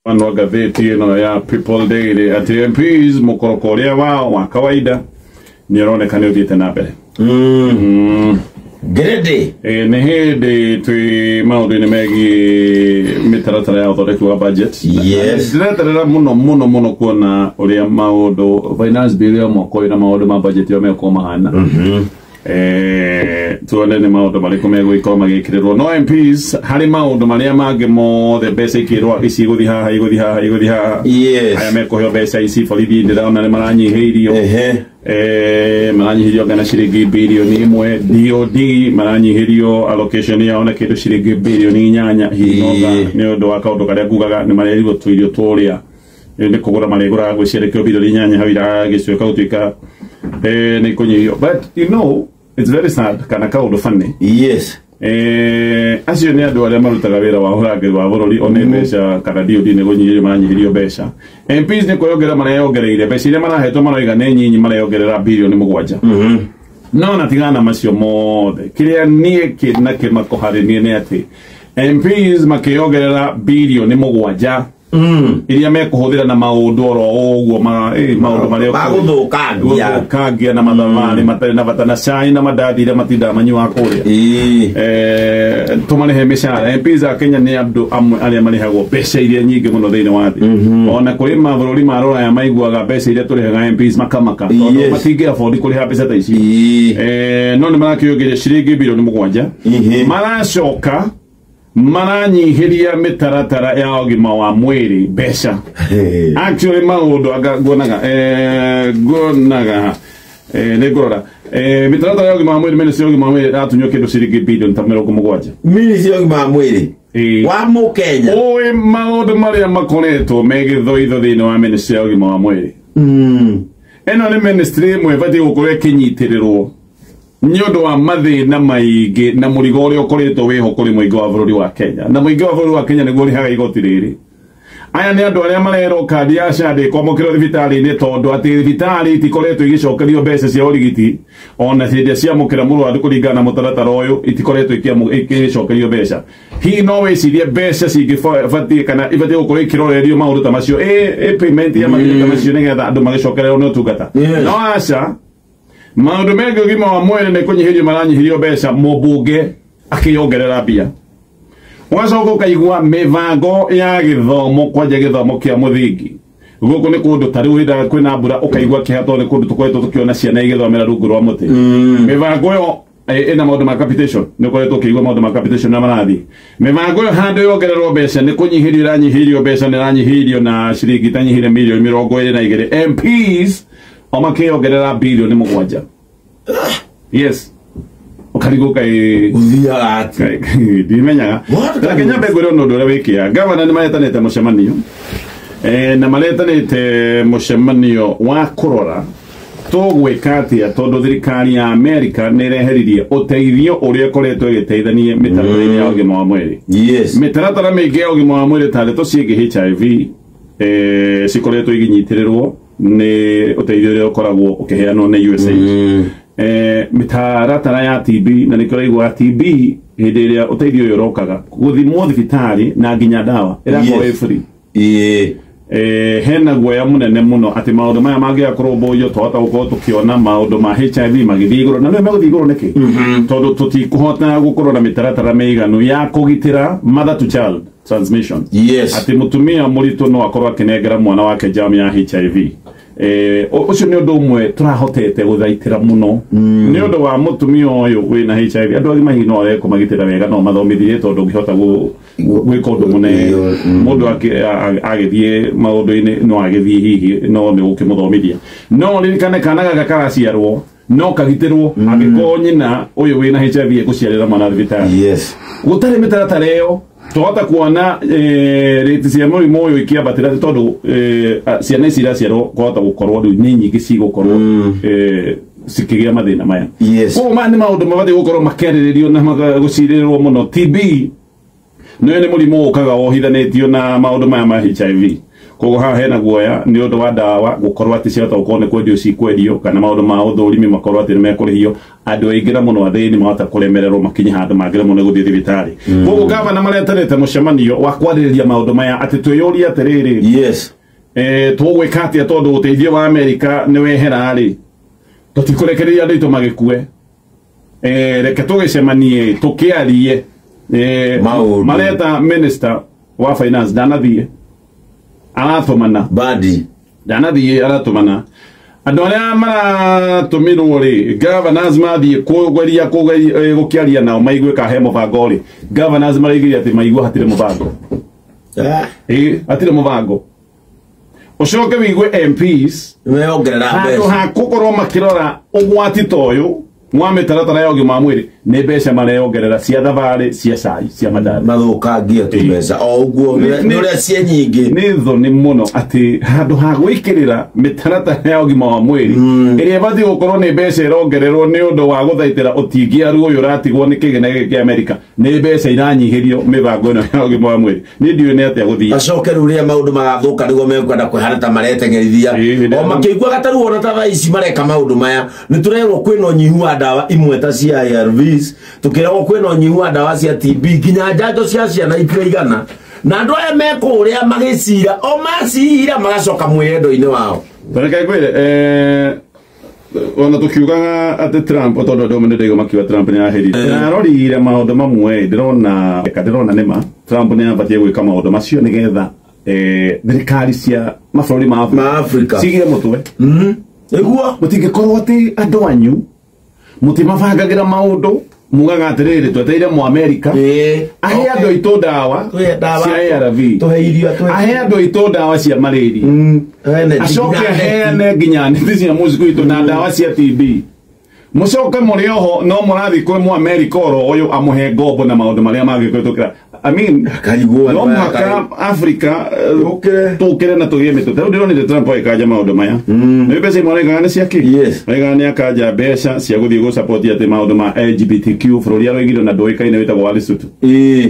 Wa ngathĩti ĩno ya People Daily atĩ MPs mũkoroko ũrĩa wao wa kawaida nĩ ũroneka nĩ ũthiĩte na mbere. Ngĩrĩndĩ. Nĩ hĩndĩ twĩ maũndũ-inĩ megiĩ mĩtaratara ya ũthondeki wa budget. Ndĩreterera mũno mũno mũno kuona ũrĩa maũndũ finance bill ya mwaka ũyũ na maũndũ ma budget yo megũkorwo mahana. Tuone nĩ maũndũ marĩkũ megũgĩkorwo magĩkĩrĩrwo no MPs harĩ maũndũ marĩa mangĩ mothe mbeca ikĩrwo ici igũthiĩ haha, igũthiĩ haha, igũthiĩ haha. Aya mekũheo mbeca ici borithi ndĩrona nĩ maranyihĩirio. Maranyihĩrio ngana ciringi birioni 1, DOD maranyihĩrio allocation yao na kĩndũ ciringi birioni 8 hihi noga nĩ ũndũ wa kaũndũ karĩa ngugaga nĩ marerirwo tũirio tũrĩa nĩ kũgũra marĩgũraga gwĩciarĩkio birioni 8 hau iragĩcoka gũtuĩka nĩ kũnyihio, but you know it's very sad kana kaũndũ funny. Acio nĩ andũ arĩa marutaga wĩra wa ũrangĩri wa bũrũri one mbeca kana DOD nĩ kũnyihĩrio maranyihĩrio mbeca. MPs nĩ kwĩyongerera mareyongereire mbeca iria marahetwo maroiga nĩ nyinyi, mareyongerera birioni 7. No na tigana macio mothe, kĩrĩa niĩ kĩna kĩmako harĩ niĩ nĩ atĩ MPs makĩongerera birioni 7 iria mekũhũthĩra na maũndũ oro ũguo maũndũ marĩa Magũthũkangia. Gũthũkangia na mathamarĩ matarĩ na bata na cai na mandathi iria matindaga manyuaga kũrĩa. Tũmarĩhe mĩcara. MPs a Kenya nĩ andũ amwe arĩa marĩhagwo mbeca iria nyingĩ mũno thĩinĩ wa thĩ. Ona kũrĩ mabũrũri ma rũraya maiguaga mbeca iria tũrĩhaga MPs makamaka tondũ matingĩ afford kũrĩha mbeca ta ici. No nĩ marakĩongeria ciringi birioni 7. Maracoka maranyihĩria mĩtaratara ya ũgima wa mwĩrĩ mbeca. Actually maũndũ anga nguonaga nguonaga nĩ ngũrora mĩtaratara ya ũgima wa mwĩrĩ, ministry ya ũgima wa mwĩrĩ ĩratunywo kĩndũ ciringi birioni ta 70. Ministry ya ũgima wa mwĩrĩ wa mũkenya. Ũĩ maũndũ marĩa makoretwo me gĩthoitho thĩinĩ wa ministry ya ũgima wa mwĩrĩ. Ĩno nĩ ministry ĩmwe ĩbatiĩ gũkorwo ĩkĩnyitĩrĩrwo nĩ ũndũ wa mathĩna maingĩ na mũrigo ũrĩa ũkoretwo wĩho kũrĩ mũingĩ wa bũrũri wa Kenya, na mũingĩ wa bũrũri wa Kenya nĩguo ũrĩhaga igoti rĩrĩ. Aya nĩ andũ arĩa marerwo kandi ya SHA ndĩkwamũkĩrwo thibitarĩ-inĩ tondũ atĩ thibitarĩ itikoretwo igĩcokerio mbeca cia ũrigiti ona hĩndĩ ĩrĩa ciamũkĩra mũrwaru kũringana na mũtaratara ũyũ itikoretwo ikĩcokerio mbeca. Hihi no wĩcirie mbeca cingĩbatiĩ kana ibatiĩ gũkorwo ikĩrorerio maũndũ ta macio, ĩ payment ya mathĩna ta macio nĩgetha andũ magĩcokererwo nĩ ũtungata? No aca, maũndũ megiĩ ũgima wa mwĩrĩ nĩ kũnyihĩrio maranyihĩrio mbeca, mũmbunge akĩongerera mbia. Ũgacoka ũkaigua mĩbango ya gĩthomo kwanja gĩthomo kĩa mũthingi gũkũ nĩ kũndũ ta rĩu hĩndĩ ĩrĩa kwĩna mbura ũkaigua kĩeha tondũ nĩ kũndũ tũkoretwo tũkĩona ciana igĩthomera rungu rwa mũtĩ. Mĩbango ĩyo ĩna maũndũ ma capitation, nĩ ũkoretwo ũkĩigua maũndũ ma capitation na marathiĩ. Mĩbango ĩyo handũ yongererwo mbeca nĩ kũnyihĩrio ĩranyihĩrio mbeca, nĩ ĩranyihĩrio na ciringi itanyihĩire mirioni 22. MPs o makĩongerera birioni 7. Yes, ũkarigwo kaĩ Gũthiaga atĩa? Ndimenyaga. What? Reke nyambe ngwĩre ũndũ ũrĩa wĩkĩa gavana nĩ maretanĩte mũcemanio, na maretanĩte mũcemanio wa kũrora tũgwĩka atĩa tondũ thirikari ya Amerika nĩ ĩreheririe ũteithio ũrĩa ĩkoretwo ĩgĩteithania mĩtaratara-inĩ ya ũgima wa mwĩrĩ. Mĩtaratara mĩingĩ ya ũgima wa mwĩrĩ ta ndeto ciĩgiĩ HIV cikoretwo ikinyitĩrĩrwo nĩ ũteithio ũrĩa ũkoragwo ũkĩheanwo nĩ USAID. Mĩtaratara ya TB, na nĩkĩo ũraigua TB hĩndĩ ĩrĩa ũteithio ũyũ ũrokaga gũthimwo thibitarĩ na nginya ndawa ĩrakorwo ĩ free. Hena guoya mũnene mũno atĩ maũndũ maya mangĩaga kũrũmbũiyo twahota gũkorwo tũkĩona maũndũ ma HIV magĩthiĩ igũrũ, na nĩo megũthiĩ igũrũ nĩkĩ? Tondũ tũtikũhota gũkorwo na mĩtaratara mĩiganu ya kũgitĩra mother to child transmission. Atĩ mũtumia mũritũ no akorwo akĩnengera mwana wake germ ya HIV. Ũcio nĩ ũndũ ũmwe tũrahotete gũthaitĩra mũno nĩ ũndũ wa mũtumia ũyũ wĩna HIV. Andũ agima hihi no areke kũmagitĩra wega no mathomithirie tondũ ũngĩhota gwĩka ũndũ mũnene mũndũ agĩthiĩ maũndũ-inĩ no agĩthiĩ hihi no nĩ ũkĩmũthomithia, no ririkane kana gaka karaciarwo no kagitĩrwo angĩkorwo nyina ũyũ wĩna HIV ekũciarĩra mwana thibitarĩ. Gũtarĩ mĩtaratara ĩyo twahota kuona rate cia mũrimũ ũyũ ikĩambatĩra tondũ ciana ici iraciarwo kwahota gũkorwo rĩu nĩ nyingĩ cigũkorwo cikĩgĩa mathĩna maya. Koguo maya nĩ maũndũ mabatiĩ gũkorwo makĩarĩrĩrio na gũcirĩrwo mũno. TB nĩyo nĩ mũrimũ ũkaga wohithanĩtio na maũndũ maya ma HIV. Koguo haha hena guoya nĩ ũndũ wa ndawa gũkorwo atĩ ciahota gũkorwo nĩ kwendio cikwendio kana maũndũ ma ũthũrimi makorwo atĩ nĩ mekũrĩhio andũ aingĩ na mũno athĩni mahota kũremererwo makinye handũ mangĩremwo nĩ gũthiĩ thibitarĩ. Koguo gavana mareterete mũcemanio wa kwarĩrĩria maũndũ maya atĩ twĩyũrie atĩrĩrĩ, yes, tũgwĩka atĩa tondũ ũteithio wa Amerika nĩ wehera rĩ, tũtikũrekereria andũ aitũ magĩkue, reke tũgĩcemanie tũkĩarie. Mareta minister wa finance ndanathiĩ aratũmana badi ndanathiĩ aratũmana andũ arĩa maratũmirwo rĩ, governors mathiĩ kũgeria gũkĩaria nao maigue ka he mũbango rĩ, governors maraigire atĩ maigua hatirĩ mũbango. Hatirĩ mũbango. Ũcoke wĩigue MPs meongerera handũ mbeca ha gũkorwo makĩrora ũgwati ta ũyũ wa mĩtaratara ya ũgima wa mwĩrĩ, nĩ mbeca mareongerera cia thabarĩ, cia cai, cia mandathi, mathũkangie tu mbeca o ũguo nĩ ũrĩa ciĩ nyingĩ. Nĩ thoni mũno atĩ handũ ha gwĩkĩrĩra mĩtaratara ya ũgima wa mwĩrĩ ĩrĩa ĩbatiĩ gũkorwo nĩ mbeca ĩrongererwo nĩ ũndũ wa gũthaitĩra ũtingiaru ũyũ ũratigwo nĩ kĩgĩna gĩkĩ kĩa Amerika, nĩ mbeca iranyihĩrio mĩbango ĩno ya ũgima wa mwĩrĩ. Niĩ ndiũĩ nĩ atĩa gũthiĩ. Acoke rĩu rĩrĩa maũndũ magathũka nĩguo mekwenda kwĩhana ta mareteng'erithia o makĩiguaga ta rĩu ona ta thaa ici mareka maũndũ maya. Nĩ tũrerwo kwĩna ũnyihu wa ndawa imwe ta cia ARVs, tukiragwo kwĩna ũnyihu wa ndawa cia TB, nginya njanjo cia ciana itiraigana, na andũ aya mekũrĩa magĩcira o macira magacoka mwĩyendo-inĩ wao. Reke ngwĩre, ona tukiugaga atĩ Trump tondũ andũ amwe nĩ makiuga Trump nĩ aherire, narorire maũndũ mamwe ndĩrona nĩma Trump nĩ abatiĩ gwĩka maũndũ macio nĩgetha thirikari cia mabũrũri ma Afrika cigire mũtwe. Nĩguo mũtingĩkorwo atĩ andũ anyu mũtimabangagĩra maũndũ, mugaga atĩrĩrĩ tweteire mu Amerika ahe andũ aitũ ndawa cia ARV, ahe andũ aitũ ndawa cia malaria, acoke aheane nginya neti cia mũciĩ gwitũ na ndawa cia TB, mũcoke mũrĩ oho no mũrathiĩ kwĩ mu Amerika oro ũyũ amũhe ngombo na maũndũ marĩa mangĩkũhĩtũkĩra. I mean, no mũhaka Africa tũkĩre na tũgĩe mĩtwe. Tarĩu ndĩronire Trump agĩkanja maũndũ maya, nĩ mbeca imwe araigaga nĩ cia kĩ? Araigaga nĩ akanja mbeca cia gũthiĩ gũsupport atĩ maũndũ ma LGBTQ bũrũri aroigire na ndũĩkaine wĩtagwo wa Lesotho.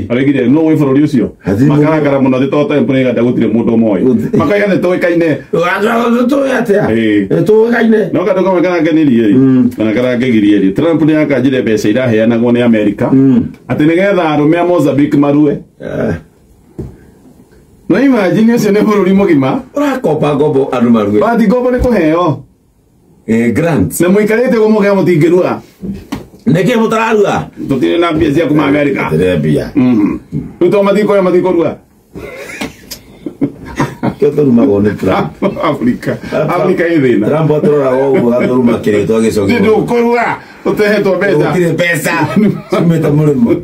Aroigire no wĩ bũrũri ũcio makarakara mũno atĩ to Trump nĩaiganda gũtirĩ mũndũ ũmoĩ, makaiga nĩ tũĩkaine. Tũĩkaine no kandũ kamwe karangenirie rĩ kana karangegirie rĩ, Trump nĩ akanjire mbeca iraheanagwo nĩ Amerika atĩ nĩgetha arũme a Mozambique marue. No imagine ũcio nĩ bũrũri mũgima ũrakomba ngombo andũ marue, bati ngombo nĩ kũheo grants, na mũikarĩte ũguo mũkauga mũtingĩrua. Nĩkĩ mũtararua? Tũtirĩ na mbia cia kuma Amerika. Tũtirĩ mbia. Rĩu to matikuoya matikũrua. Kĩo tũrumagwo nĩ Trump. Afrika Afrika ĩ thĩna. Trump atũroraga ũguo agatũruma kĩrĩtwa gĩcoki. Ndũkũrua ũtehetwo mbeca. Gũtirĩ mbeca ciumĩte mũrĩmo.